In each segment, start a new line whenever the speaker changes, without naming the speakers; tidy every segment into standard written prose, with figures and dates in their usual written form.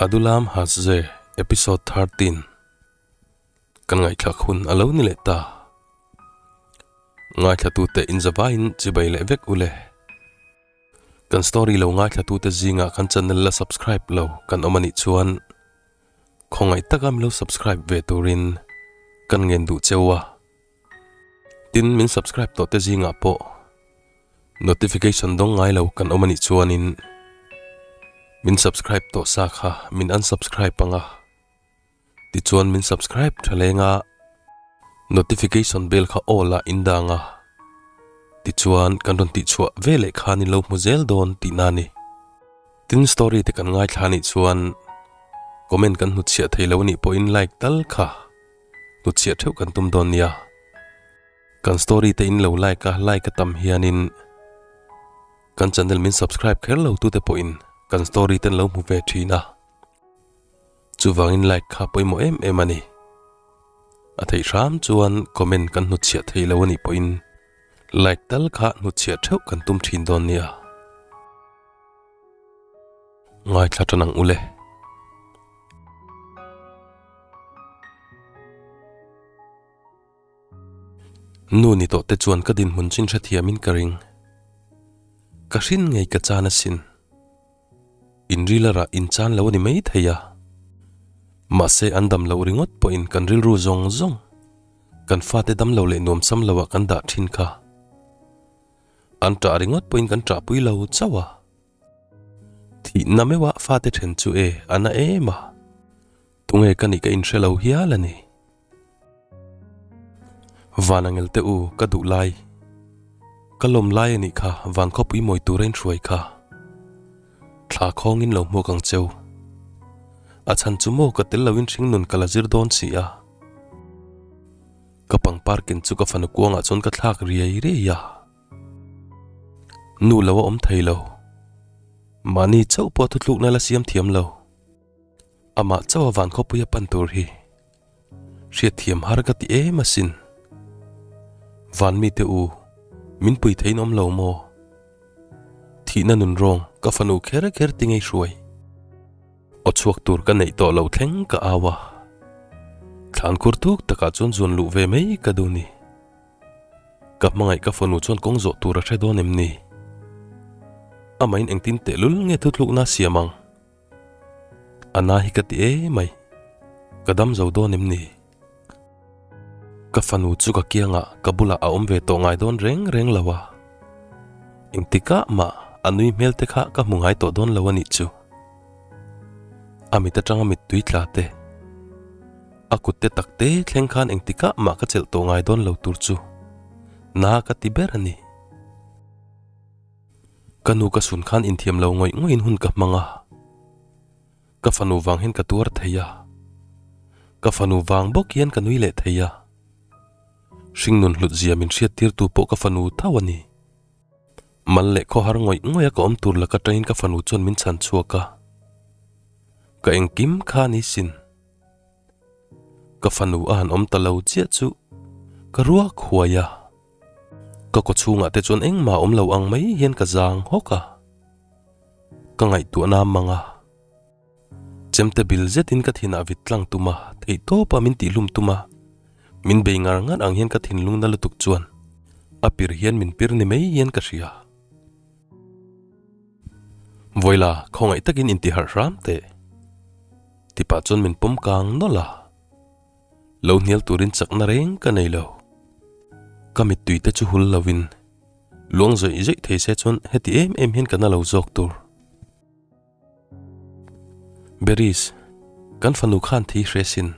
Adulam Hasze Episode 13 Kan ngaihthlak hun a lo ni leh ta. Ngaithlatute inzavaiin chibai leh vek ule. Kan story lo ngaithlatute zingah kan channel la subscribe lo kan awm a nih chuan khawngaih taka min lo subscribe ve turin kan ngen duh cheu a. Tin, min subscribe tawh te zingah pawh notification dawng ngai lo kan awm a nih chuanin min subscribe tawh sa kha min unsubscribe ang a. Tichuan min subscribe tha leng a, notification bell kha all ah in dang a, tichuan kan rawn tihchhuah ve leh khan in lo hmu zel dawn tihna a ni. Tin story te kan ngaithla anih chuan comment kan hnutchhiah thei lo anih pawhin like tal kha hnutchhiah theuh kan tum dawn nia. Kan story te in lo like a, like a tam hianin kan channel min subscribe kher lo tute pawhin kan story te an lo hmu ve thin a. Chuvangin like kha pawimawh em em a ni. A theih hram chuan comment kan hnutchhiah thei lo a nih pawhin like tal kha hnutchhiah theuh kan tum thin dawn nia. Ngaithla tan ang ule. Nu ni tawh te chuan ka dinhmun chin hrethiamin ka ring. Ka hrin ngei ka chan asin. In rilarah in chan lo a ni mai thei a. Mahse an dam loh ringawt pawhin kan rilru zawng zawng kan fate dam lo leh nuamsam loah kan dah thin kha. An ṭah ringawt pawhin kan ṭahpui lo chauh a. Thihna meuha fate then chu e a na em a. Tunge ka nih ka inhre lo hial a ni. Van angel te u ka duh lai. Ka lawm lai a nih kha van khawpui mawi tura in hruai kha. Thla khawngin lo hmuak ang cheu. A chhan chu maw ka tel loin hringnun ka la zir dawn si a. Ka pangpar ken chu ka fanu kuangah chuan ka thlak riai riai a. Nu lo a awm thei lo. Mahni chauh pawh thutlukna la siam thiam lo. Amah chauh a van khawpui a pan tur hi hriatthiam har ka ti em asin. Van mite u, min pui theiin awm lo maw? Thihna nun rawng ka fanu kher kher ti ngei hruai. Aw chhuak tur ka neih tawh lo thleng ka au a. Thlan kur tuk takah chuan zuan luh ve mai ka duh ni. Ka hmangaih ka fanu chuan kawng zawh tur a hre dawn em ni? Amahin engtin tehlul nge thutlukna a siam ang? A na hi ka ti e mai. Ka dam zo dawn em ni? Ka fanu chu ka kiangah ka bulah a awm ve tawh ngai dawn reng reng lo a. Engtikah mah a nui hmel te kha ka hmu ngai tawh dawn lo a nih chu. A mit atanga mittui tla te, a kut te tak te thleng khan engtikah mah ka chelh tawh ngai dawn lo tur chu na ka ti ber a ni. Ka nu ka sun khan inthiam lo ngawih ngawih in hun ka hmang a, ka fanu vang hian ka tuar thei a, ka fanu vang bawk hian ka nui leh thei a, hringnun hlut zia min hriat tir tu pawh ka fanu tho a ni. Mal leh khawhar ngawih ngawih a ka awm tur laka tangin ka fanu chuan min chhan chhuak a, ka engkim kha ni sin. Ka fanu a han awm ta lo chiah chu ka ruak huai a. Ka kaw chhungah te chuan engmah awm lo ang mai hian ka zang hawk a. Ka ngaihtuahna a mang a. Chemte bil zetin ka thinah vit tlang tum a, theihtawpa min tihlum tum a, min bei ngar ngar ang hian ka thinlung na lutuk chuan a pir hian min pir ni mai hian ka hria. Vawila, khawngaih takin intiharh hram teh. Tipah chuan min pawm kang nawlh a. Lo hnial turin chakna reng ka nei lo. Ka mittui te chu hul lovin luang zawih zawih thei se chuan heti em em hian ka na lo zawk tur. Beris, kan fanu khan thi hre sin.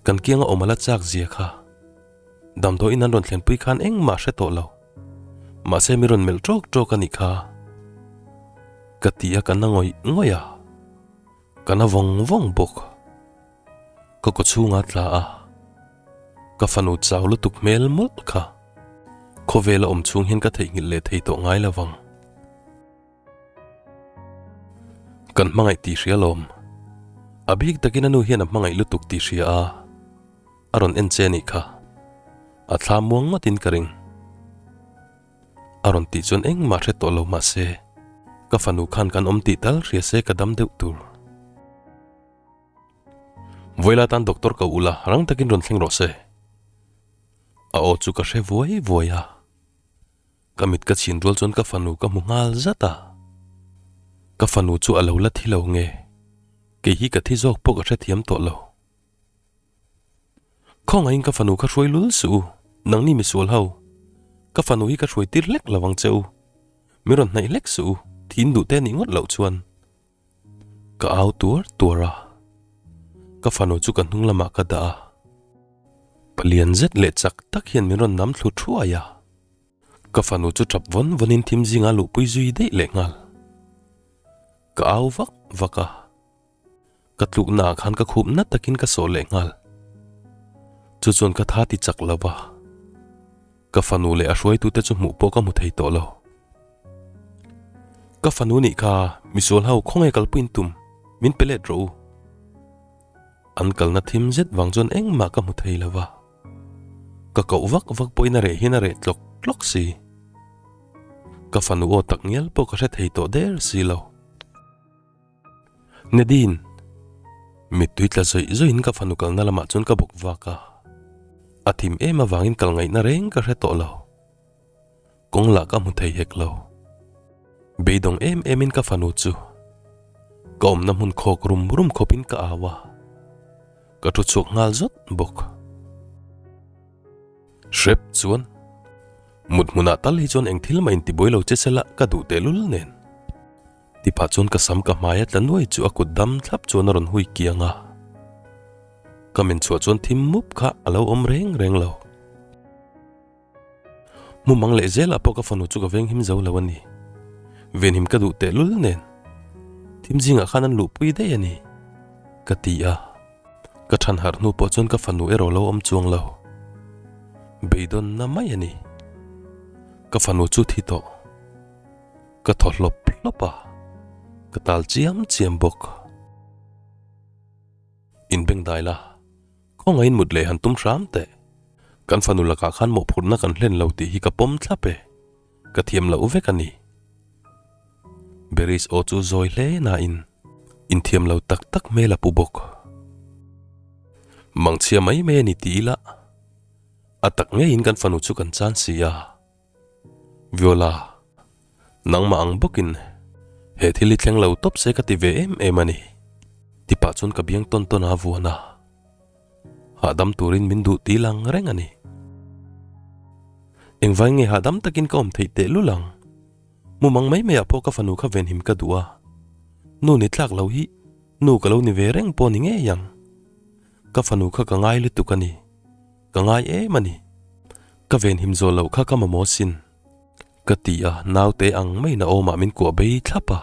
Kan kianga awm ala chak zia kha. Damdawiin an rawn thlenpui khan engmah hre tawh lo. Mahse mi rawn melh tawk tawk a nih kha. Ka ti a ka na ngawih ngawih a. Ka na vawng vawng bawk. Ka kaw chhunga tla a, ka fanu chau lutuk hmel mawlh kha khawvela awm chhung hian ka theihnghilh leh thei tawh ngai lo vang. Kan hmangaih tih hria lawm. A bik takin a nu hian a hmangaih lutuk tih hria a, a rawn en che anih kha. A thla muang ngawtin ka ring. A rawn tih chuan engmah hre tawh lo mahse, ka fanu khan kan awm tih tal hria se ka dam deuh tur. Vawila tan doctor ko ula, rang takin rawn thleng rawh se. A aw chu ka hre vuai vuai a. Ka mit ka chhin rual chuan ka fanu ka hmu nghal zat a. Ka fanu chu a lo la thi lo nge? Kei hi ka thi zawk pawh ka hrethiam tawh lo. Khawngaihin ka fanu kha hruai lul suh u, nangni misual ho. Ka fanu hi ka hruai tir hlek lo ang che u. Mi rawn hnaih hlek suh u, thin duh te nih ngawt loh chuan. Ka au tuar tuar a, ka fanu chu ka hnung lamah ka dah a. Palian zet leh chak tak hian min rawn nam thlu thuai a. Ka fanu chu tap vawn vawnin thim zingah luhpui zui daih leh nghal. Ka au vak vak a. Ka tlukna ah khan ka khup na takin ka sawh leh nghal. Chu chuan ka tha ti chak lo va. Ka fanu leh a hruaitute chu hmuh pawh ka hmu thei tawh lo. Ka fanu nih kha misual ho khawnge kalpuiin tum min pe let rawh u. An kalna thim zet vang chuan engmah ka hmu thei lo va. Ka koh vak vak pawhin a reh hian a reh tlawk tlawk si. Ka fanu aw tak ngial pawh ka hre thei tawh der si lo. Nadine! Mittui tla zawih zawihin ka fanu kalna lamah chuan ka bawk vak a. A thim em avangin kal ngaihna reng ka hre tawh lo. Kawng lah ka hmu thei hek lo. Beidawng em emin ka fanu chu ka awmna hmun khawk rum rum khawpin ka au a. Ka thu chhuak nghal zawt bawk. Hrep chuan mut hmunah tal hi chuan eng thil mah intibuai lo che sela ka duh tehlul nen. Tipah chuan ka sam ka hmaia tla nuai chu a kut dam thlap chuan a rawn hui kiang a. Ka men chhuah chuan thim mup kha a lo awm reng reng lo. Mumang leh zelah pawh ka fanu chu ka venghim zo lo a ni. Venhim ka duh tehlul nen thim zingah khan an luhpui daih a ni, ka ti a. Ka than harh hnu pawh chuan ka fanu erawh lo awm chuang lo. Beidawnna mai a ni. Ka fanu chu thi tawh. Ka thaw hlawp hlawp a, ka tal chiam chiam bawk. Inbengdai la, khawngaihin mut leh han tum hram teh. Kan fanu lakah khan mawhphurhna kan hlen lo tih hi ka pawm thlap e, ka thiam loh vek a ni. Beris aw chu zawi hle nain inthiam lo tak tak hmel a pu bawk. Mangchhia mai mai a ni ti ila, a tak ngeiin kan fanu chu kan chan si a. Viola, nangmah ang bawkin he thil hi thleng lo tawp se ka ti ve em em a ni. Tipah chuan ka biang tawn tawn a vuan a, hahdam turin min duh ti lang reng a ni. Engvai nge hahdam takin ka awm theih teh lul ang? Mumang mai maiah pawh ka fanu kha venhim ka duh a, nu ni tlak lo hi nu ka lo ni ve reng pawh ni ngei ang. Ka fanu kha ka ngai lutuk a ni. Ka ngai em a ni. Ka venhim zawh loh kha ka mamawh sin. Ka ti a, naute ang maiin a awmah min kuah bei thlap a.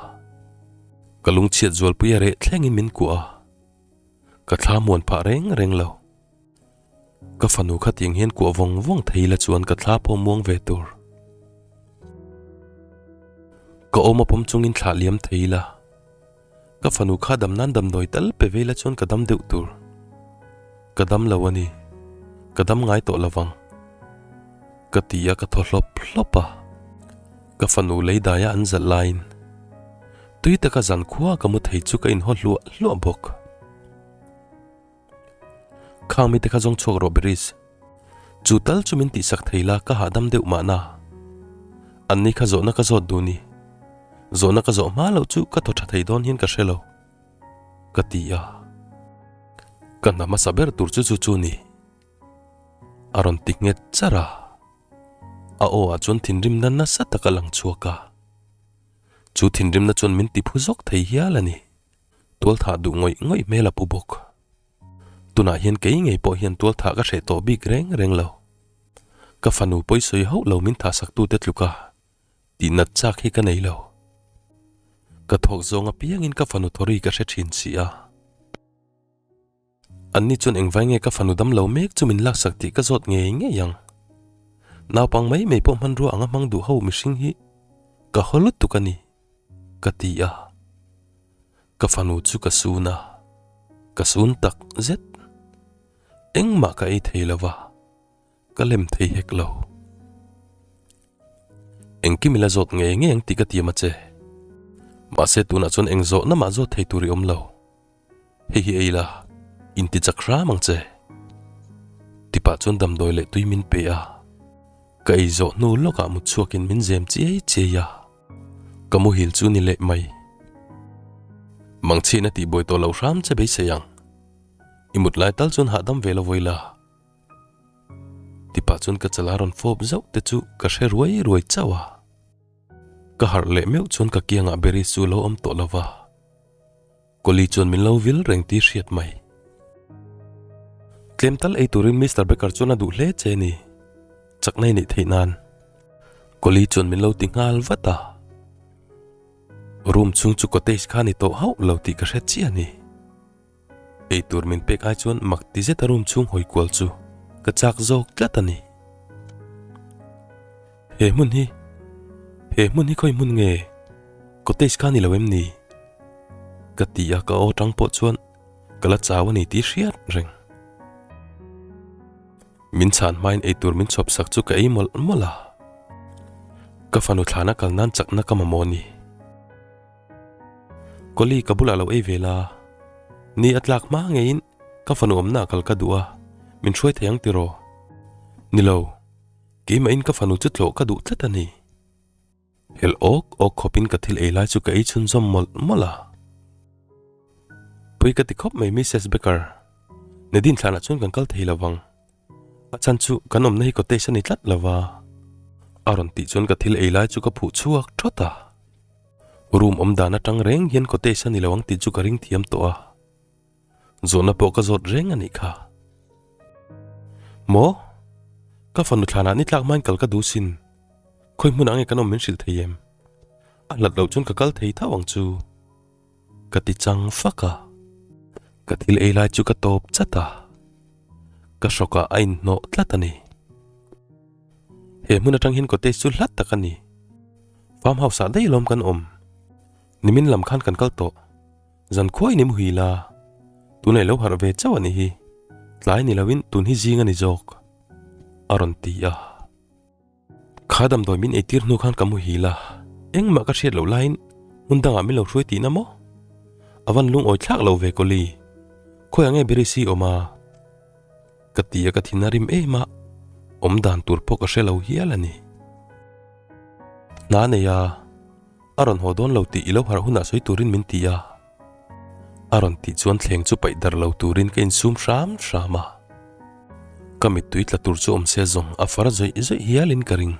Ka lungchhiat zualpui a reh thlengin min kuah a. Ka thla muan phah reng reng lo. Ka fanu kha tiang hian kuah vawng vawng thei la chuan ka thla pawh muang ve tur. Ka awm a pawm chungin thlah liam thei la. Ka fanu kha dam nan damdawi tal pe vei la chuan ka dam deuh tur. Ka dam lo a ni. Ka dam ngai tawh lo vang. Ka ti a ka thaw hlawp hlawp a. Ka fanu lei daia an zalh laiin tui taka zan khua ka mu thei chu ka inhaw hluah hluah bawk. Khang mite kha zawng chhuak rawh Beris. Chu tal chu min tihsak thei la ka hahdam deuh mahna. Anni kha zawhna ka zawt duh ni. Zawhna ka zawh hma loh chu ka thaw tha thei dawn hian ka hre lo. Ka ti a. Ka hna hmasa ber tur chu chu chu ni. A rawn ti nghet char a. A aw ah chuan thinrimna nasa tak a lang chhuak a. Chu thinrimna chuan min ti phu zawk thei hial a ni. Tualthah duh ngawih ngawih hmel a pu bawk. Tunah hian kei ngei pawh hian tualthah ka hreh tawh bik reng reng lo. Ka fanu pawisawi hauh lo min thahsaktute tluka tihnat chak hi ka nei lo. Ka thawk zawng apiangin ka fanu thawri ka hre thin si a. Anni chuan engvai nge ka fanu dam lo mek chu min laksak tih ka zawt ngei ngei ang. Naupang mai mai pawh hmanrua anga hmang duh ho mihring hi ka haw lutuk a ni. Ka ti a, ka fanu chu ka sun a, ka sun tak zet. Engmah ka ei thei lo va, ka lem thei hek lo. Engkim ila zawt ngei ngei ang tih ka tiam a che. Mahse tunah chuan eng zawhna mah zawt thei tur i awm lo. Hei hi ei la. Inti chak hram ang che. Tipah chuan damdawi leh tui min pe a. Ka ei zawh hnu lawkah mut chhuakin min zem chiai chiai a. Ka muhil chu ni leh mai. Mangchhin a tihbuai tawh lo hram che beisei ang. I mut lai tal chuan hahdam ve lo vawi la. Tipah chuan ka chala rawn fawp zauh te chu ka hre ruai ruai chauh a. Ka harh leh meuh chuan ka kiangah Beris chu a lo awm tawh lo va. Kawli chuan min lo vil reng tih hriat mai. Tlem tal ei turin Mister Baker chuan a duh hle che a ni. Chakna i neih theih nan. Kawli chuan min lo ti nghal vat a. Room chhung chu cottage kha a ni tawh hauh lo tih ka hre chiah a ni. Ei tur min pek ai chuan mak ti zeta room chhung hawi kual chu ka chak zawk tlat a ni. He hmun hi, he hmun hi khawi hmun nge? Cottage kha ni lo em ni? Ka ti a, ka aw tang pawh chuan ka la chau a ni tih hriat reng. Min chhan hmain ei tur min chhawp sak chu ka ei mawlh mawlh a. Ka fanu thlana kal nan chakna ka mamawh a ni. Kawli ka bulah lo ei ve la. Ni a tlak hma ngeiin ka fanu awmna ah kal ka duh a, min hruai thei ang tiraw? Ni lo, keimahin ka fanu chu tlawh ka duh tlat a ni. Helh awk awk khawpin ka thil ei lai chu ka ei chhunzawm mawlh mawlh a. Pui ka ti khawp mai Missus Baker, Nadine thlanah chuan kan kal thei lo vang. A chhan chu kan awmna hi cottage a ni tlat lo va. A rawn tih chuan ka thil ei lai chu ka phuh chhuak thawt a. Room awm dan atang reng hian cottage a ni lo ang tih chu ka ring thiam tawh a. Zawhna pawh ka zawt reng a nih kha. Maw? Ka fanu thlanah ni tlak hmain kal ka duh sin. Khawi hmunah nge kan awm min hrilh thei em? A hlat loh chuan ka kal thei tho ang chu. Ka ti chang fak a, ka thil ei lai chu ka tawp chat a, ka hrawkah a inhnawh tlat a ni. He hmun atang hian cottage chu hlat tak a ni. Farm house ah daih alawm kan awm. Nimin lam khan kan kal tawh. Zan khuai ni muhil a, tunah i lo harh ve chauh a nih hi. Tlai ni loin tun hi zing a ni zawk, a rawn ti a. Kha damdawi min eitir hnu khan ka muhil a, engmah ka hriat loh laiin hmun dangah min lo hruai tihna maw? A van lungawi thlak lo ve Kawli, khawiah nge Berisi awm a? Ka ti a ka thin a rim em a, awm dan tur pawh ka hre lo hial a ni. Hna nei a, a rawn haw dawn lo tih i lo harh hunah sawi turin min ti a. A rawn tih chuan thleng chu paih dar lo turin ka insum hram hram a. Ka mittui tla tur chu awm se zawng a far zawih zawih hialin ka ring.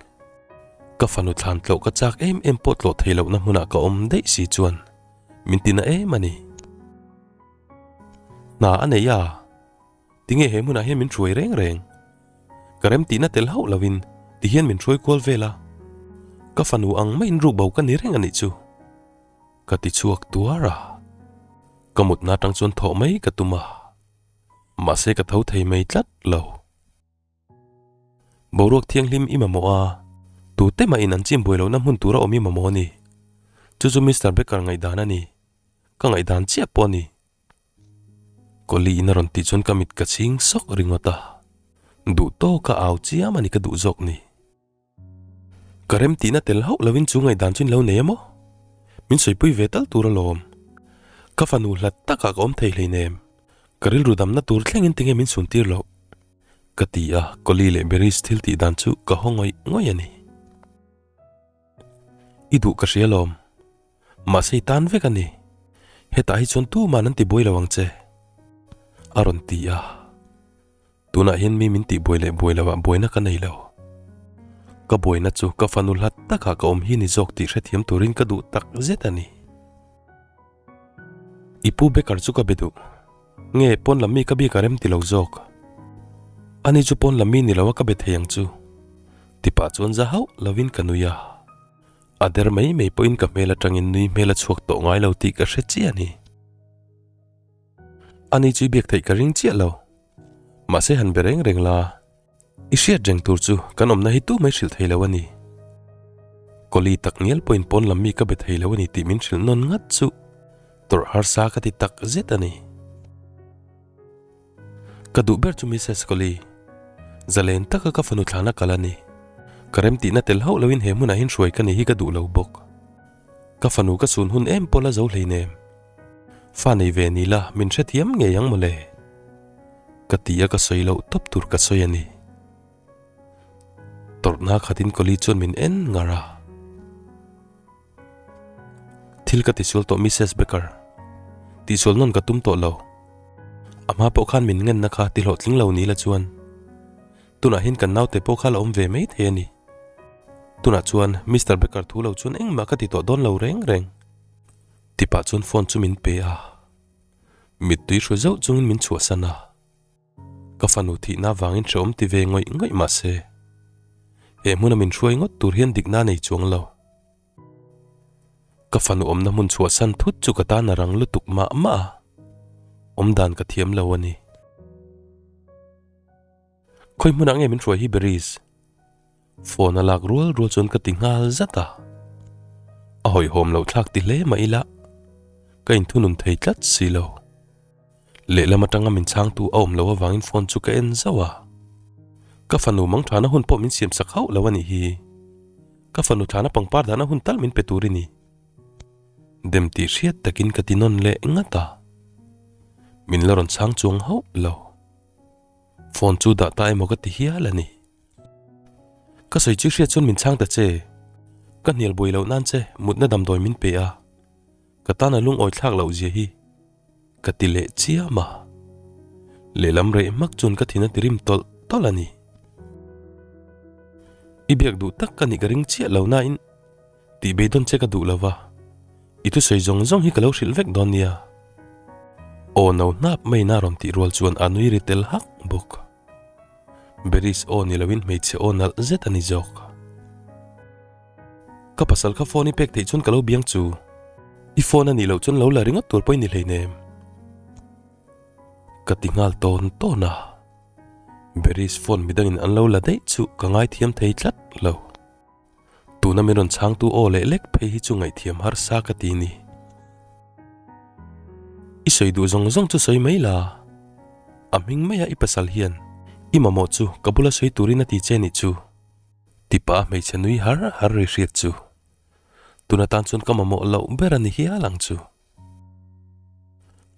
Ka fanu thlan tlawh ka chak em em pawh tlawh thei lohna hmunah ka awm daih si chuan min tina em a ni. Hna a nei a, tinge he hmunah hian min hruai reng reng? Ka remtihna tel hauh lovin tihian min hruai kual vel a, ka fanu ang maiin rukbo ka ni reng a nih chu. Ka ti chhuak tuar a, ka mutna atang chuan thawh mai ka tum a, mahse ka tho thei mai tlat lo. Boruak thianghlim i mamawh a, tute mahin an chim buai lohna hmun tura awm i mamawh a ni. Chu chu Mister Baker ngaihdan a ni, ka ngaihdan chiah pawh a ni. Kawli in a rawn tih chuan ka mit ka chhing sawk ringawt a, duh tawka au chiam a ni ka duh zawk ni. Ka rem tihna tel hauh lovin chu ngaihdan chu in lo nei a maw? Min sawipui ve tal tur alawm. Ka fanu hlat takah ka awm thei hleinem. Ka rilru damna tur thlengin tinge min sun tir loh? Ka ti a, Kawli leh Beris thil tih dan chu ka haw ngawih ngawih a ni. I duh ka hria alawm. Mahse i tan vek a ni. Hetah hi chuan tuman an ti buai lo ang che. A rawn ti a. Tunah hian mi min tih buai leh buai loah buaina ka nei lo. Ka buaina chu ka fanu hlat takah ka awm hi ni zawk tih hrethiam turin ka duh tak zet a ni. I pu Baker chu ka be duh. Nge pawn lam mi ka bik a rem ti lo zawk. Ani chu pawn lam mi ni loa ka be thei ang chu. Tipah chuan za hauh lovin ka nui a. A der mai mai pawhin ka hmel atangin nui hmel a chhuak tawh ngai lo tih ka hre chiah a ni. Ani chu i biak theih ka ring chiah lo. Mahse han be reng reng la, i hriat reng tur chu kan awmna hi tu mai hrilh thei lo a ni. Kawli tak ngial pawhin pawn lam mi ka be thei lo a ni tih min hrilh nawn ngat chu tawrh harsa ka ti tak zet a ni. Ka duh ber chu Missus Kawli, zalen taka ka fanu thlana kal a ni. Ka remtihna tel hauh loin he hmunah hian hruai ka ni hi ka duh lo bawk. Ka fanu ka sun hun em pawh la zo hleinem. Fa nei ve ni la min hrethiam ngei ang mawle. Ka ti a ka sawi loh tawp tur ka sawi a ni. Tawrhna khatin Kawli chuan min en ngar a. Thil ka tisual tawh Missus Becker. Tihsual nawn ka tum tawh lo. A hma pawh khan min ngenna kha ti hlawhtling lo ni la chuan. Tunah hian kan naute pawh kha la awm ve mai thei a ni. Tunah chuan Mister Becker thu lo chuan engmah ka ti tawh dawn lo reng reng. Tipah chuan phone chu min pe a. Mittui hru zauh chungin min chhuahsan a. Ka fanu thihna avangin hrehawm ti ve ngawih ngawih mah se, he hmuna min hruai ngawt tur hian dikna a nei chuang lo. Ka fanu awmna hmun chhuahsan thut chu ka tan a rang lutuk mah mah a, awmdan ka thiam lo a ni. Khawi hmunah nge min hruai hi Beris? Phone a lak rual rual chuan ka ti nghal zat a, a hawihhawm loh thlak ti hle mah ila ka inthunun thei tlat si lo. Lehlam atanga min chhangtu a awm loh avangin phone chu ka en zauh a, ka fanu mangthana hun pawh min siam sak hauh lo a nih hi. Ka fanu thlana pangpar dahna hun tal min pe tur i ni. Dem tih hriat takin ka ti nawn leh ngat a, min la rawn chhang chuang hauh lo. Phone chu dah ta emaw ka ti hial a ni. Ka sawi chu hriat chuan min chhang ta che. Ka hnial buai loh nan che mutna damdawi min pe a, ka tan a lungawi thlak loh zia hi ka ti leh chiam a. Lehlam reh hmak chuan ka thin a ti rim tawlh tawlh a ni. I biak duh tak ka nih ka ring chiah lo nain Tih beidawn che ka duh lo va, i thusawi zawng zawng hi ka lo hrilh vek dawn nia. Aw no hnap maiin a rawn tih rual chuan a nui ri tel hak bawk. Beris aw ni loin hmeichhe aw nalh zet a ni zawk. Ka pasal kha phone i pek theih chuan ka lo biang chu. I phone a nih loh chuan lo la ringawt tur pawh i ni hleinem. Ka ti nghal tawn tawn a. Beris phone midangin an lo la daih chu ka ngaithiam thei tlat lo. Tuna min rawn chhangtu aw leh lek phei hi chu ngaihthiam harsa ka ti ni. I sawi duh zawng zawng chu sawi mai la. A hming maia i pasal hian i mamawh chu ka bula sawi turin a ti che nih chu. Tipa a hmeichhe nui har har ri hriat chu. Tuna tan chuan ka mamawh loh ber a ni hial ang chu.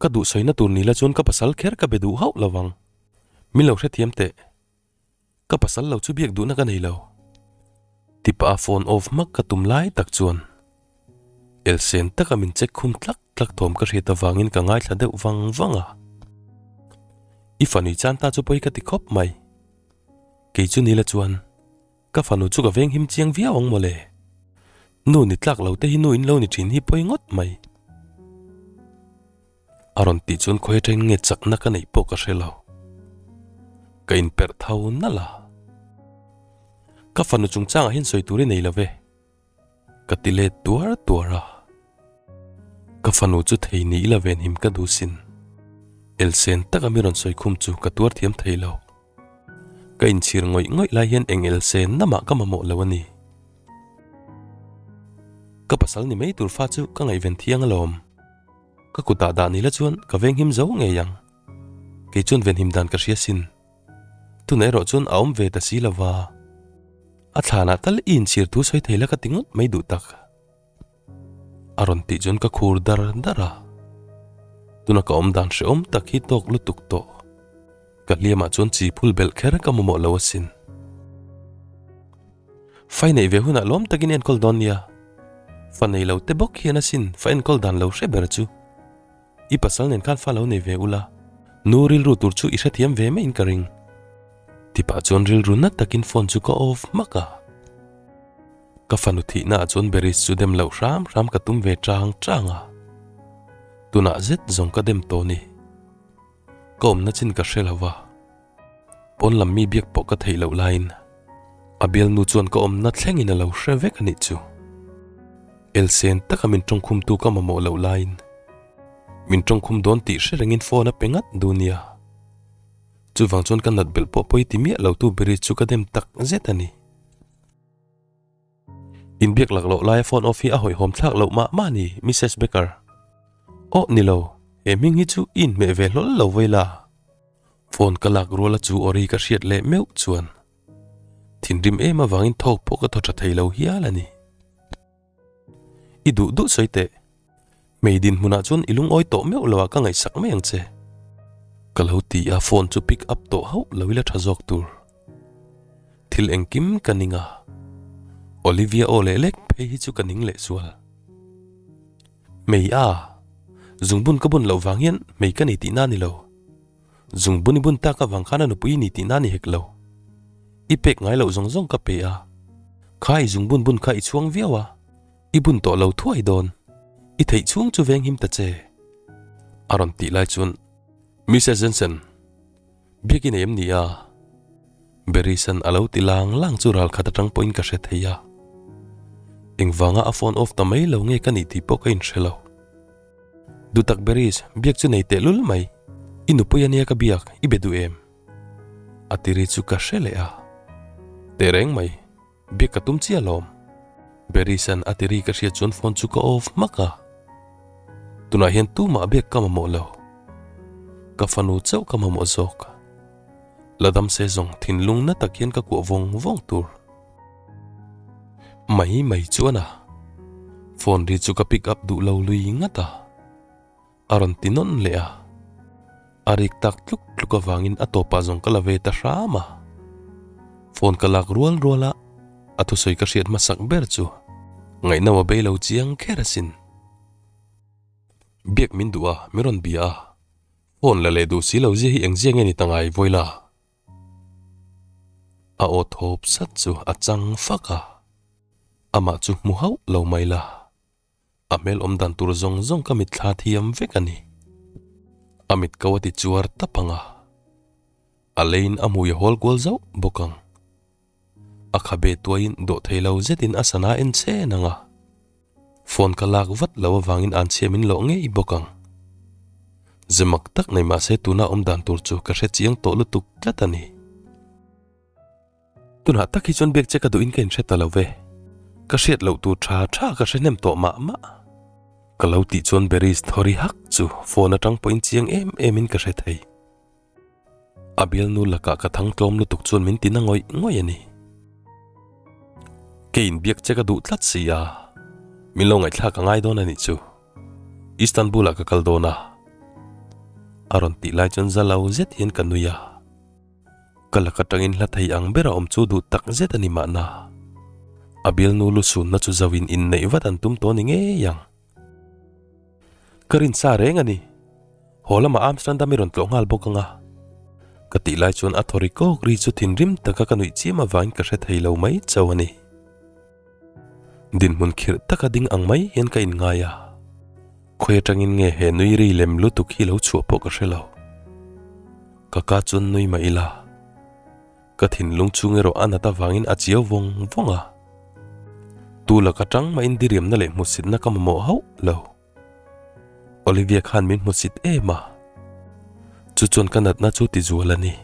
Ka duh sawina tur ni la chuan ka pasal kher ka be duh hauh lo vang. Min lo hrethiam teh. Ka pasal lo chu biak duhna ka nei lo. Tipa a phone off hmak ka tum lai tak chuan elsen taka min check khum tlak tlak thawm ka hriat avangin ka ngaithla deuh vang vang a. I fanui chan ta chu pawi ka ti khawp mai. Kei chu nila chuan ka fanu chu ka veng him chiang viau ang mawle. Nu ni tlak lo te hi nu in lo ni thin hi pawi ngawt mai. A rawn tih chuan khawi atangin nge chakna ka neih pawh ka hre lo. Ka inperh tho nalh a. Ka fanu chungchangah hian sawi tur i nei lo ve. Ka ti let tuar tuar a. Ka fanu chu thei ni ila venhim ka duh sin. Elsen taka mi rawn sawi khum chu ka tuar thiam thei lo. Ka inchhir ngawih ngawih lai hian eng elsen namah ka mamawh lo a ni. Ka pasal ni mai tur fa chu ka ngaihven thiang alawm. Ka kutah dah ni la chuan ka venghim zo ngei ang. Kei chuan venhim dan ka hria sin. Tuna erawh chuan a awm ve ta si lo va. A thlanah tal i inchhir thu sawi thei la ka ti ngawt mai duh tak. A rawn tih chuan ka khur dar dar a. Tuna ka awm dan hrehawm tak hi tawk lutuk tawh. Ka hliamah chuan chi phul belh kher ka mamawh lo asin. Fai neih ve hunah lawm takin enkawl dawn nia. Fa nei lo te bawk hian asin fa enkawl dan lo hre ber chu. I pasal nen khan fa lo nei ve ula, nu rilru tur chu i hrethiam ve maiin ka ring. Tipah chuan rilru nat takin phone chu ka off hmak a. Ka fanu thihna ah chuan Beris chu dem loh hram hram ka tum ve chang chang a. Tunah zet zawng ka dem tawh ni. Ka awmna chin ka hre lo va. Pawn lam mi biak pawh ka theih loh laiin a bialnu chuan ka awmna thlengin a lo hre vek a nih chu. Elsen taka min tawngkhumtu ka mamawh loh laiin min tawngkhum dawn tih hre rengin phone a pe ngat duh nia. Chuvang chuan ka nat belh pawh pawi ti miah lo tu beri chu ka dem tak zet a ni. Inbiak lak loh laia phone off hi a hawihhawm thlak loh mah mah a ni, Missus Becker. Aw, ni lo, he hming hi chu i inhmeh ve hlawl lo vawi la. Phone ka lak ruala chu aw ri ka hriat leh meuh chuan thinrim em avangin thawk pawh ka thaw tha thei lo hial a ni. I duh duh sawi teh. Hmei dinhmunah chuan i lungawi tawh meuh lo ah ka ngaihsak mai ang che. Ka lo ti a, phone chu pick up tawh hauh lo ila tha zawk tur. Thil engkim ka ning a, Olivia aw leh lek phei hi chu ka ning leh zual. Hmei a, zungbun ka bun loh vang hian hmei ka ni tihna a ni lo. Zungbun i bun tak avang khan a nupui i ni tihna a ni hek lo. I pek ngai loh zawng zawng ka pe a, kha i zungbun bun kha i chhuang viau a. I bun tawh lo thuai dawn, i theih chhung chu veng him ta che. A rawn tih lai chuan Missus Jensen, biak i nei em ni a? Berry-san a lo ti lang lang chu ral khat atang pawhin ka hre thei a. Engvanga a phone off ta mai lo nge ka nih tih pawh ka inhre lo. Dutak Berry, biak chu nei tehlul mai. I nupui ania ka biak, i be duh em? A ti ri chu ka hre leh a. Tehreng mai. Biak ka tum chiah alawm. Berry-san a ti ri ka hriat chuan phone chu ka off hmak a. Tunah hian tumah biak ka mamawh lo. Ka fanu chauh ka mamawh zawk. La dam se zawng thinlung na tak hian ka kuah vawng vawng tur. Mai mai chuan a. Phone ri chu ka pick up duh lo lui ngat a. A rawn ti nawn leh a, a rik tak tluk tluk avangin a tawpah zawng ka la ve ta hram a. Phone ka lak rual rual a, a thusawi ka hriat hmasak ber chu ngaihno a bei lo chiang kher asin. Biak min duh a, min rawn bia a, phone la leh duh si lo zia hi engzia nge ni ta ngai Vawila? A aw thawp sat chu a chang fak a, amah chu hmu hauh lo mai la. A hmel awm dan tur zawng zawng ka mit thla thiam vek a ni. A mit ko a ti chuar tap ang a, a leiin a hmui a hawl kual zauh bawk ang. A khabe tuaiin dawh thei lo zetin a sana en chen ang a, phone ka lak vat lo avangin an chhia min lawh ngei bawk ang. Zemak tak nei mahse tuna awm dan tur chu ka hre chiang tawh lutuk tlat a ni. Tunah tak hi chuan biak che ka duhin ka inhre ta lo ve. Ka hriat loh tur tha tha ka hre hnem tawh mah mah. Ka lo tih chuan Berries thawri hak chu phone atang pawhin chiang em em in ka hre thei. A bialnu lakah ka thang tlawm lutuk chuan min ti na ngawih ngawih a ni. Kei inbiak che ka duh tlat si a, min lo ngaihthlak a ngai dawn a nih chu. Istanbul ah ka kal dawn a. A rawn tih lai chuan za lo zet hian ka nui a. Ka lak atangin hla thei ang bera awm chu duh tak zet a ni mahna. A bialnu lu sunna chu zauhin inneih vat an tum tawh ni ngei ang. Ka rin sa reng a ni. Haw lamah Amsterdam i rawn tlawh nghal bawk ang a. Ka tih lai chuan a thaw ri kawk ri chu thinrim taka ka nuih chiam avangin ka hre thei lo mai chauh a ni. Dinhmun khirh taka ding ang mai hian ka inngai a. Khawi atangin nge he nui ri lem lutuk hi lo chhuah pawh ka hre lo. Ka ka chuan nui mah ila. Ka thinlung chhung erawh a nat avangin a chiau vawng vawng a. Tu laka tang mahin diriamna leh hmuhsitna ka mamawh hauh lo. Olivia khan min hmusit em a, chu chuan ka natna chu ti zual a ni.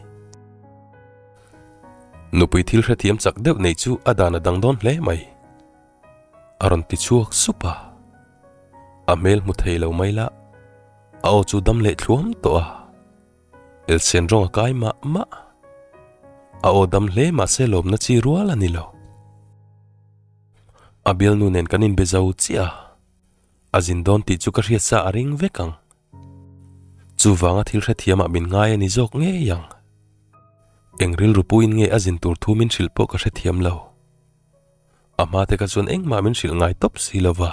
Nupui thil hrethiam chak deuh nei chu a dan a dang dawn hle mai. A rawn ti chhuak sup a, a hmel hmu thei lo mai la, a aw chu dam leh thluam tawh a, elsen rawng a kai mah mah. A aw dam hle mahse lawmna chi rual a ni lo. A bialnu nen kan inbe zo chiah a. A zin dawn tih chu ka hriat sa a ring vek ang. Chuvanga thil hrethiamah min ngai a ni zawk ngei ang. Eng rilru puiin nge a zin tur thu min hrilh pawh ka hrethiam lo. A hma te kha chuan engmah min hrilh ngai tawp si lo va.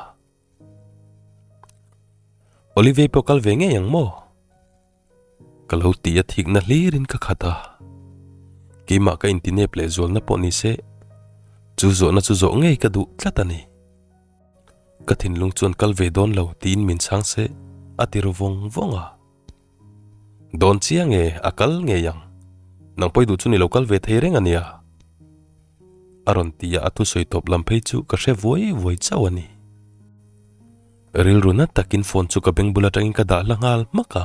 Olivia pawh kal ve ngei ang maw? Ka lo ti a thikna hlirin ka khat a. Keimah ka intinep leh zualna pawh ni se, chu zawhna chu zawh ngei ka duh tlat a ni. Ka thinlung chuan kal ve dawn lo tiin min chhang se a ti ru vawng vawng a. Dawn chiang e, a kal ngei ang. Nang pawi duh chu ni lo kal ve thei reng a nia. A rawn ti a, a thusawi tawp lam phei chu ka hre vuai vuai chauh a ni. Rilru na takin phone chu ka beng bul atangin ka dah hla nghal hmak a.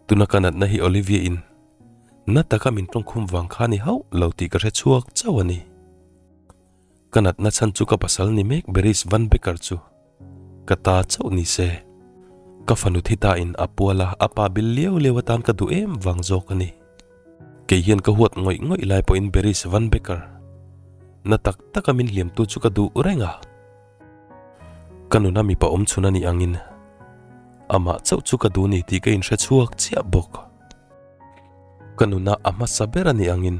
Tuna ka natna hi Olivia in na taka min tawngkhum vang kha ni hauh lo tih ka hre chhuak chauh a ni. Ka natna chhan chu ka pasal ni mek Beris Van Becker chu ka ta chauh ni se. Ka fanu thi ta in a pual a, a pa bil liau liau atan ka duh em vang zawk a ni. Kei hian ka huat ngawih ngawih lai pawhin Beris Van Becker na tak taka min hliamtu chu ka duh reng a. Ka nuna mipa awm chhun a nih angin. Amah chauh chu ka duh ni tih ka inhre chhuak chiah bawk. Ka nunah a hmasa ber a nih angin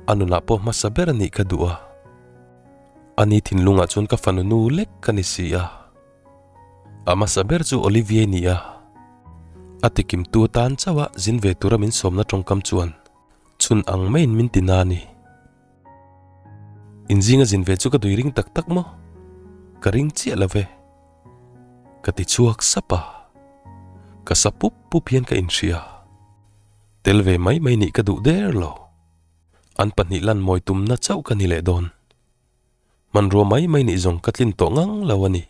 a nunah pawh hmasa ber a nih ka duh a. Ani thinlungah chuan ka fanu nu lek ka ni si a. A hmasa ber chu Olivier ni a. A tikimtu atan chauh a zin ve tura min sawmna tawngkam chuan chhun ang maiin min ti na a ni. Inzinga zin ve chu ka dui ring tak tak maw? Ka ring chiah lo ve. Ka ti chhuak sap a, ka sa pup pup hian ka inhria. Tel ve mai mai nih ka duh der lo. An pahnih lan mawi tumna chauh ka ni leh dawn. Hmanrua mai mai nih zawng ka tlin tawh ngang lo a ni.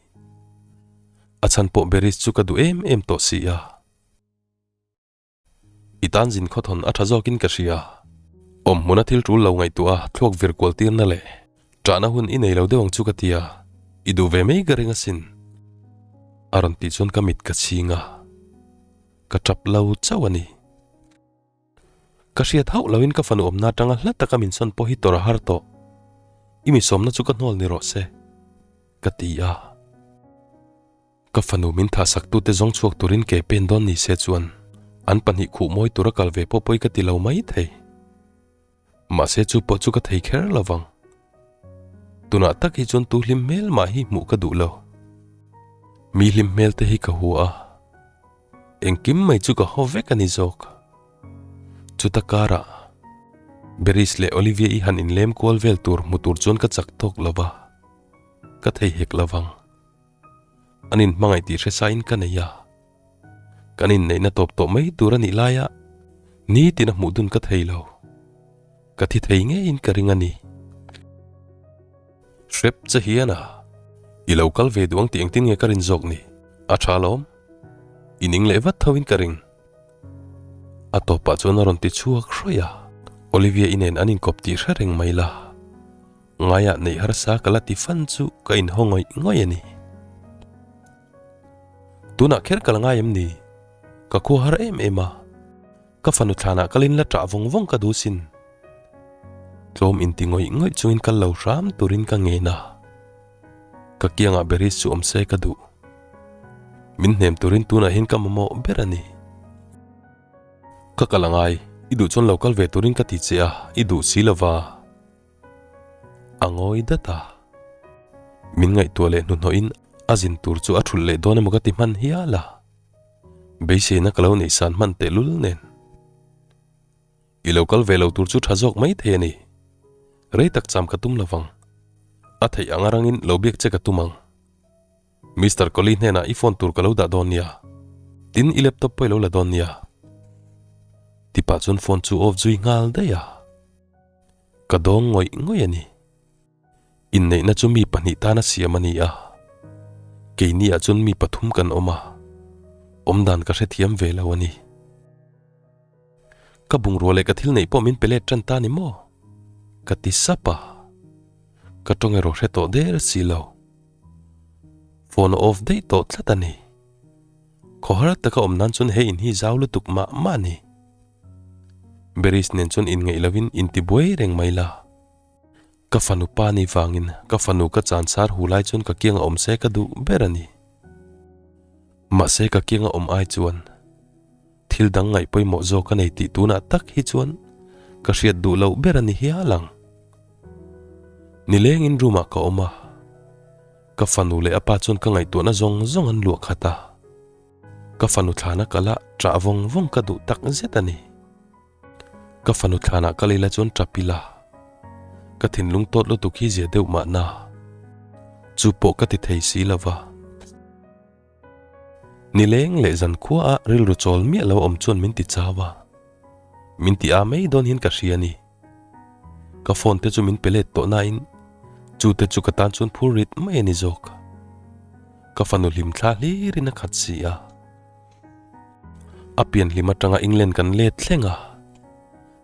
A chhan pawh Beris chu ka duh em em tawh si a. I tan zin khawthawn a tha zawkin ka hria. Awm hmuna thil tul lo ngaihtuah a thluak vir kual tirna leh ṭahna hun i nei lo deuh ang chu ka ti a, i duh ve mai ka ring asin. A rawn tih chuan ka mit ka chhing a, ka ṭap lo chauh a ni. Ka hriat hauh loin ka fanu awmna aṭanga hla taka min sawn pawh hi tawrh a har tawh. I mi sawmna chu ka hnawl ni rawh se, ka ti a. Ka fanu min thahsak tute zawng chhuak turin ke pen dawn ni se chuan an pahnih khuh mawi tura kal ve pawh pawi ka ti lo mai thei. Mahse chu pawh chu ka thei kher lo vang. Tunah tak hi chuan tu hlim hmel mah hi hmuh ka duh lo. Mi hlim hmel te hi ka hua a, engkim mai chu ka haw vek a ni zawk. Chuta karah Beris leh Olivia-i han inlem kual vel tur hmu tur chuan ka chak tawk lo va, ka thei hek lo vang. An inhmangaih tih hre sain ka nei a, kan inneihna tawp tawh mai tur a nih laia nitin a hmuh dun ka thei lo. Ka thi thei ngeiin ka ring a ni. Hrep che hian a, i lo kal ve duh ang tih engtin nge ka rin zawk ni? A tha alawm. I ning leh vat tho in ka ring. A tawpah chuan a rawn ti chhuak hrawih a, Olivia i nen an inkawp tih hre reng mai la. Ngaiah neih harsa ka la ti fan chu ka inhaw ngawih ngawih a ni. Tunah kher ka la ngai em ni? Ka khua har em em a, ka fanu thlanah kalin la ṭah vawng vawng ka duh sin. Tlawm inti ngawih ngawih chungin kal lo hram turin ka ngen a. Ka kiangah Beris chu awm se ka duh. Min hnem turin tunah hian ka mamawh ber a ni. Ka kal a ngai, i duh chuan lo kal ve turin ka ti che a, i duh si lova. A ngawi dat a. Min ngaihtuah leh hnuhnawhin a zin tur chu a thulh leh dawn emaw ka ti hman hial a. Beiseina ka lo neih san hman tehlul nen. I lo kal ve lo tur chu tha zawk mai thei a ni. Rei tak cham ka tum lovang. A theih ang arangin lo biak che ka tum ang. Mister Kohli hnenah i phone tur ka lo dah dawn nia. Tin i laptop pawh i lo la dawn nia. Tipah chuan phone chu off zui nghal daih a. Ka dawng ngawih ngawih a ni. Inneihna chu mi pahnih tana siam a ni a. Keiniah chuan mi pathum kan awm a. Awmdan ka hrethiam ve lo a ni. Ka bungrua leh ka thil neih pawh min pe let tan ta ni maw? Ka ti sap a. Ka tawng erawh hre tawh der si lo. Phone a off daih tawh tlat a ni. Khawhar taka awm nan chuan he in hi zau lutuk mah mah a ni. Beris nen chuan inngaih lovin intibuai reng mai la. Ka fanu pa ni vangin ka fanu ka chan sar hu lai chuan ka kianga awm se ka duh ber a ni. Mahse ka kianga awm ai chuan thil dang ngaih pawimawh zawk a nei tih tunah tak hi chuan ka hriat duh loh ber a ni hial ang. Nilengin room ah ka awm a, ka fanu leh a pa chuan ka ngaihtuahna zawng zawng an luah khat a. Ka fanu thlana kal a ṭah vawng vawng ka duh tak zet a ni. Ka fanu thlanah kal ila chuan ṭap ila, ka thinlung tawt lutuk hi zia deuh mahna. Chu pawh ka ti thei si lo va. Nileng leh zankhua a rilru chawl miah lo awm chuan min ti chau a, min ti a mai dawn hian ka hria a ni. Ka phone te chu min pe let tawh nain chu te chu ka tan chuan phur rit mai a ni zawk. Ka fanu hlim thla hlirin a khat si a. A pian hlim atanga England kan let thleng a,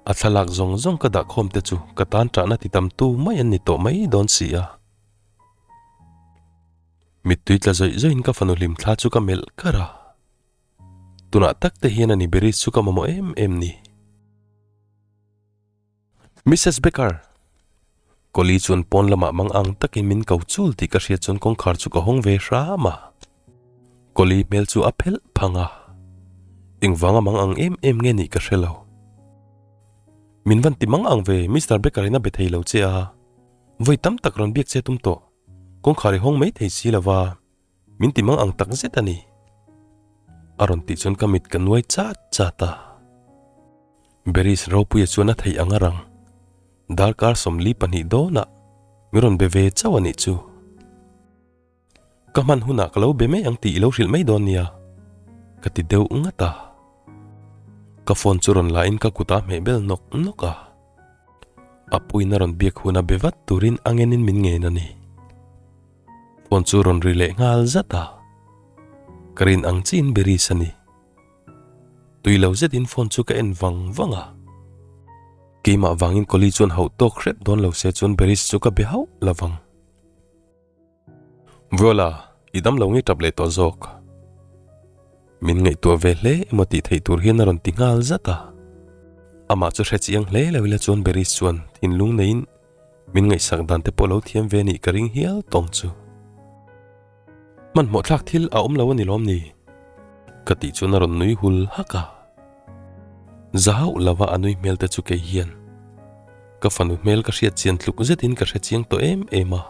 a thlalak zawng zawng ka dah khawm te chu ka tan tahna ti tam tu mai an ni tawh mai dawn si a. Mittui tla zawih zawihin ka fanu hlim thla chu ka melh kar a. Tunah tak te hian a ni Beris chu ka mamawh em em ni. Missus Becker! Collie chuan pawn lamah mang ang takin min ko chul tih ka hriat chuan kawngkhar chu ka hawng ve hram a. Kawli hmel chu a phelh phang a, engvanga mang ang em em nge nih ka hre lo. Min van ti mang ang ve Mister Baker in a be thei lo che a, vawi tam tak rawn biak che tum tawh, kawngkhar i hawng mai thei si lo va, min ti mang ang tak zet a ni. A rawn tih chuan ka mit ka nuai chat chat a. Beris ropuia chuan a theih ang a rang. Darkar 42 dawnah min rawn be ve chauh a nih chu. Ka hman hunah ka lo be mai ang tih i lo hrilh mai dawn nia, ka ti deuh ngat a. Ka phone chu rawn la in ka kutah hmeh bel nawk nawk a. A puiin a rawn biak huna be vat turin a ngenin min ngen a ni. Phone chu rawn ri leh nghal zat a. Ka rin ang chiin Beris a ni. Tui lo zetin phone chu ka en vang vang a. Keimah vangin Kawli chuan hauh tawk hrep dawn lo se chuan Beris chu ka be hauh lo vang. Viola, i dam lo ngei tap leh tawh zawk. Min ngaihtuah ve hle emaw tih theih tur hian a rawn ti nghal zat a. Amah chu hre chiang hle lo ila chuan Beris chuan thinlung neiin min ngaihsak dan te pawh lo thiam ve nih ka ring hial tawng chu. Hmanhmawh thlak thil a awm lo a ni lawm ni? Ka tih chuan a rawn nui hul hak a. Za hauh lova a nui hmel te chu kei hian ka fanu hmel ka hriat chian tluk zetin ka hre chiang tawh em em a.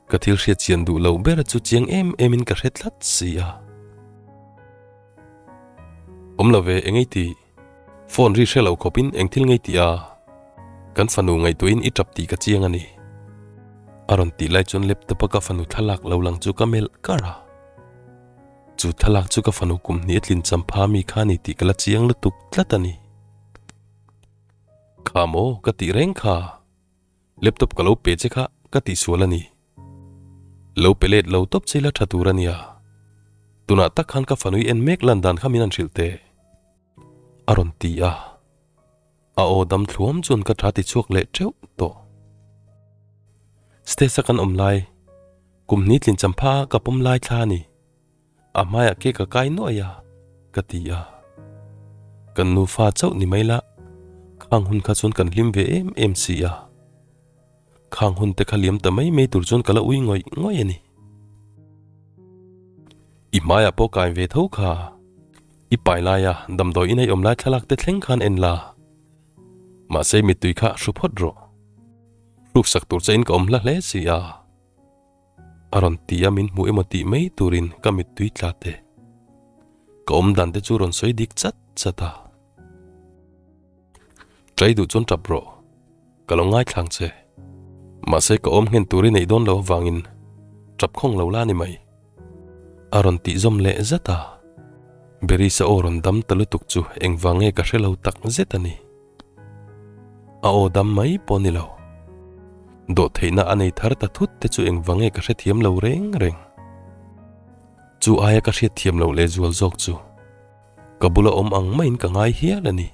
Ka thil hriat chian duh loh ber chu chiang em emin ka hre tlat si a. Awm lo ve, engei tih? Phone ri hre lo khawpin eng thil ngei tih a? Kan fanu ngaihtuahin i tap tih ka chiang a ni. A rawn tih lai chuan laptop a ka fanu thlalak lo lang chu ka melh kar a. Chu thlalak chu ka fanu kum hnih a tlin champha mi kha a ni tih ka la chiang lutuk tlat a ni. Kha maw ka tih reng kha? Laptop ka lo pe che kha ka tihsual a ni. Lo pe let lo tawp che ila tha tur a nia. Tunah tak khan ka fanui en mek lan dan kha min han hrilh teh. A rawn ti a. A aw dam thluam chuan ka tha ti chhuak leh teuh tawh. Stage a kan awm lai, kum hnih tlin champha ka pawm lai thla a ni. A hmaiah ke ka kai nuai a, ka ti a. Kan nufa chauh ni mai la, khang hun kha chuan kan hlim ve em em si a. Khang hun te kha liam ta mai mai tur chuan ka la ui ngawih ngawih a ni. I hmaiah pawh kai ve tho kha. I pai laia damdawi in ei awm lai thlalak te thleng khan en la. Mahse mittui kha hru phawt rawh. Hruksak tur che in ka awm hla hle si a. A rawn ti a min hmu emaw tih mai turin ka mittui tla te. Ka awm dan te chu rawn sawi dik chat chat a. Ṭai duh chuan ṭap rawh. Ka lo ngaithlang che. Mahse ka awm nghen tur i neih dawn lo avangin ṭap khawng lo la ni mai. A rawn tih zawm leh zat a. Berisa aw rawn dam ta lutuk chu engvang nge ka hre lo tak zet a ni. A aw dam mai pawh ni lo. Dawhtheihna a nei thar ta thut te chu engvang nge ka hrethiam lo reng reng. Chu aia ka hriatthiam loh lehzual zawk chu ka bula awm ang maiin ka ngai hial a ni.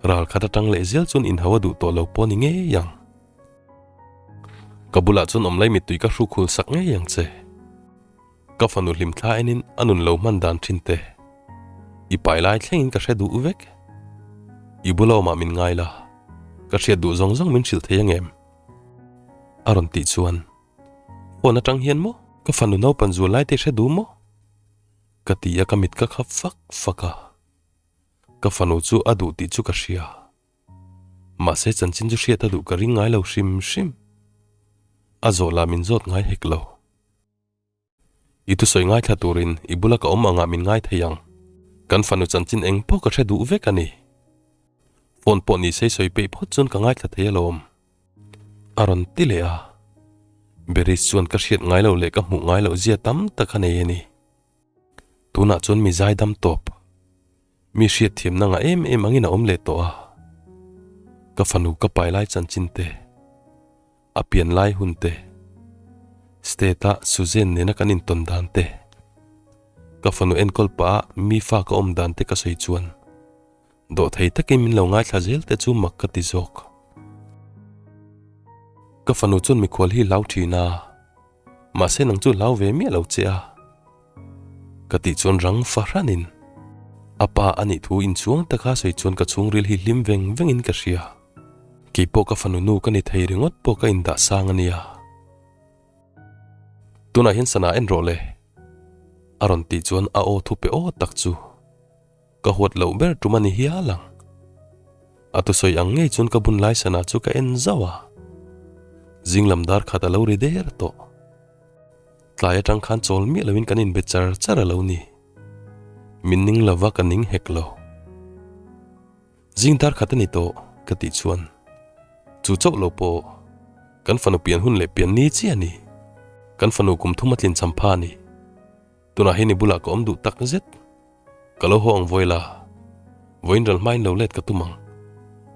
Ral khat atang leh zel chuan inhau a duh tawh lo pawh ni ngei ang. Ka bulah chuan awm lai mittui ka hruk hul sak ngei ang che. Ka fanu hlim thla enin a nun lo hman dan thin te. I pai lai thlengin ka hre duh vek. I bula awmah min ngai la, ka hriat duh zawng zawng min hrilh thei angem? A rawn tih chuan, Phone atang hian maw ka fanu naupan zual lai te i hre duh maw? Ka ti a ka mit ka khap fak fak a. Ka fanu chu a duh tih chu ka hria. Mahse chanchin chu hriat a duh ka ring ngai lo hrim hrim. A zawh lah min zawt ngai hek lo. I thusawi ngaithla turin i bula ka awm angah min ngai thei ang. Kan fanu chanchin eng pawh ka hre duh vek a ni. Phone pawh ni sei sawi peih phawt chuan ka ngaithla thei alawm. A rawn ti leh a. Beris chuan ka hriat ngai loh leh ka hmuh ngai loh zia tam tak a nei a ni. Tunah chuan mi zaidam tawp, mi hriatthiamna ngah em em angin a awm leh tawh a. Ka fanu ka pai lai chanchin te, a pian lai hun te, state-a Suzanne nena kan intawn dan te, ka fanu enkawl pah a mi fa ka awm dan te ka sawi chuan dawhthei takin min lo ngaithla zel te chu mak ka ti zawk. Ka fanu chuan mikhual hi hlau thin a. Mahse nang chu hlau ve miah lo che a. Ka tih chuan rang fahranin a pa a nih thu inchhuang taka sawi chuan ka chhungril hi hlim veng vengin ka hria. Keipawh ka fanu nu ka ni thei ringawt pawh ka indah sang a nia. Tunah hian sana en rawh le. A rawn tih chuan a aw thupe aw tak chu ka huat loh ber tum a ni hial ang. A thusawi ang ngei chuan ka bun lai sana chu ka en zauh a. Zing lam dar khat a lo ri der tawh. Tlai atang khan chawl miah loin kan inbe char char a lo ni. Min ning lova ka ning hek lo. Zing dar khat a ni tawh ka tih chuan chu chauh lo pawh kan fanu pian hun leh pian ni chiah a ni. Kan fanu kum thum a tlin cham pha a ni. Tunah hian i bulah ka awm duh tak zet. Ka lo haw ang vawi la, vawiin ral hmain lo let ka tum ang.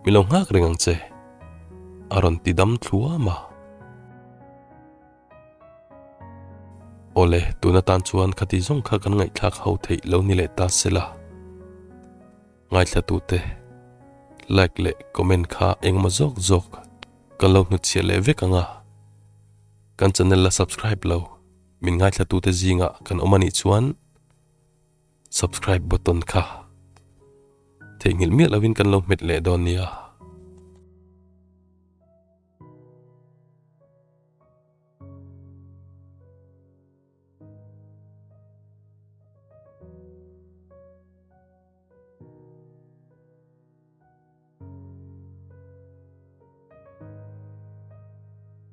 Mi lo nghak reng ang che. A rawn ti dam thluam a. Awle, tun atan chuan khati zawng kha kan ngaihthlak ho theih lo ni leh ta sela. Ngaithlatute, like leh comment kha engemaw zawk zawk kan lo hnutchhiah leh vek ang a. Kan channel la subscribe lo, min ngaithlatute zingah kan awm a nih chuan subscribe button kha theihnghilh miah lovin kan lo hmet leh dawn nia.